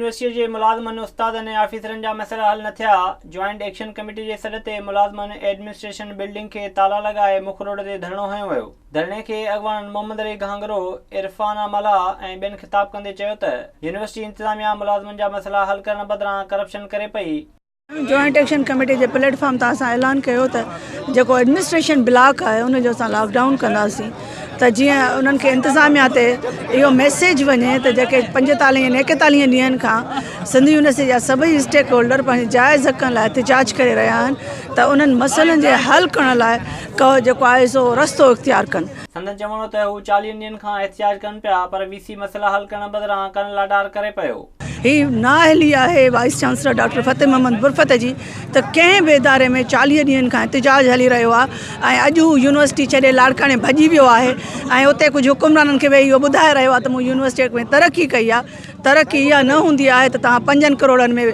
يونيورسٽيء جي ملازمن، استادن ۽ آفيسرن جا مسئلا حل نه ٿيا، جوائنٽ ايڪشن ڪميٽي جي سڏ تي ملازمن ايڊمنسٽريشن بلڊنگ کي تالا لڳائي مک روڊ تي ڌرڻو هنيو ويو. ڌرڻي کي اڳواڻن محمد علي گهانگهرو، عرفانه ملاح ۽ ٻين خطاب ڪندي چيو ته يونيورسٽي انتظاميا ملازمن جا مسئلا حل ڪرڻ بدران ڪرپشن ڪري پئي. جوائنٽ ايڪشن ڪميٽي جي پليٽ فارم تان اسان اعلان ڪيو ته جيڪو ايڊمنسٽريشن بلاڪ آهي ان جو اسان لاڪ ڊائون ڪنداسين ته جيئن انهن کي انتظاميا تي اهو ميسيج وڃي ته جيڪي 45 ۽ 41 ڏينهن کان سنڌ يونيورسٽي جا سڀئي اسٽيڪ هولڊر پنهنجي جائز حقن لاء احتجاج ڪري رهيا آهن ته انهن مسئلن جي حل ڪرڻ لاء ڪو جيڪو آهي سو رستو اختيار ڪن. سندن چوڻ هو ته هو 40 ڏينهن کان احتجاج ڪن پيا پر وي سي مسئلا حل ڪرڻ بدران ڪن لاڏار ڪري پيو. هي نااهلي آهي vice chancellor doctor Fateh Muhammad Burfat جي ته ڪنهن به اداري ۾ 40 ڏينهن کان احتجاج هلي رهيو آهي ۽ اڄ هو يونيورسٽي ڇڏي لاڙڪاڻي ڀڄي ويو آهي ۽ اتي ڪجهه حڪمرانن کي ويهي اهو ٻڌائي رهيو آهي ته مون يونيورسٽي ۾ ترقي ڪئي آهي ترقي اها نه هوندي آهي ته توهان 5 ڪروڙن ۾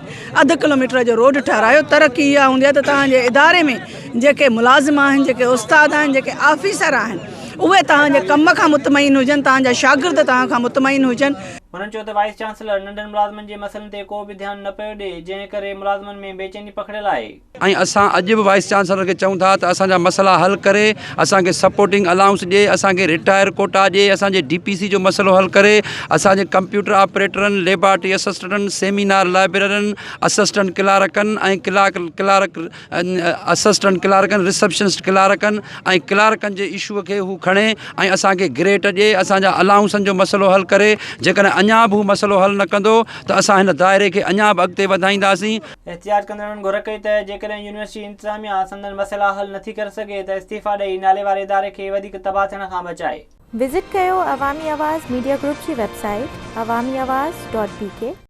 اڌ ڪلوميٽر جو روڊ ٺهرايو ترقي اها هوندي آهي ته توهان جي اداري ۾ جيڪي ملازم آهن جيڪي استاد آهن جيڪي آفيسر آهن اهي توهان جي ڪم کان مطمئن هجن توهان جا شاگرد توهان کان مطمئن هجن. هنن چيو ته وائيس چانسلر ننڍن ملازمن جي مسئلن تي ڪو به ڌيان نه پيو ڏئي، جنهن ڪري ملازمن ۾ بيچيني پکڙيل آهي. ۽ اسان اڄ به وائيس چانسلر کي چئون ٿا ته اسان جا مسئلا حل ڪري، اسان کي سپورٽنگ الائونس ڏئي، اسان کي رٽائر ڪوٽا ڏئي، اسان جي ڊي پي سي جو مسئلو حل ڪري، اسان جي ڪمپيوٽر آپريٽرن، ليبارٽري اسسٽنٽن، سيمينار لائبريرين، اسسٽنٽ ڪلارڪن ۽ ڪلارڪ ڪلارڪ اسسٽنٽ ڪلارڪن، رسيپشنسٽ ڪلارڪن ۽ ڪلارڪن جي اشو کي هو کڻي ۽ اسان کي گريٽ ڏئي، اسان جا الائونسن جو مسئلو حل ڪري، جيڪڏهن اڃا به هو مسئلو حل نه ڪندو ته اسان هن دائري کي اڃا به اڳتي وڌائينداسين. احتجاج ڪندڙن گهر ڪئي ته جيڪڏهن يونيورسٽي انتظاميا سندن مسئلا حل نٿي ڪري سگهي ته استعيفا ڏئي نالي واري اداري کي وڌيڪ تباهه ٿيڻ کان بچائي. وزٽ ڪيو عوامي آواز ميڊيا گروپ جي web site Awami Awaz dot B K.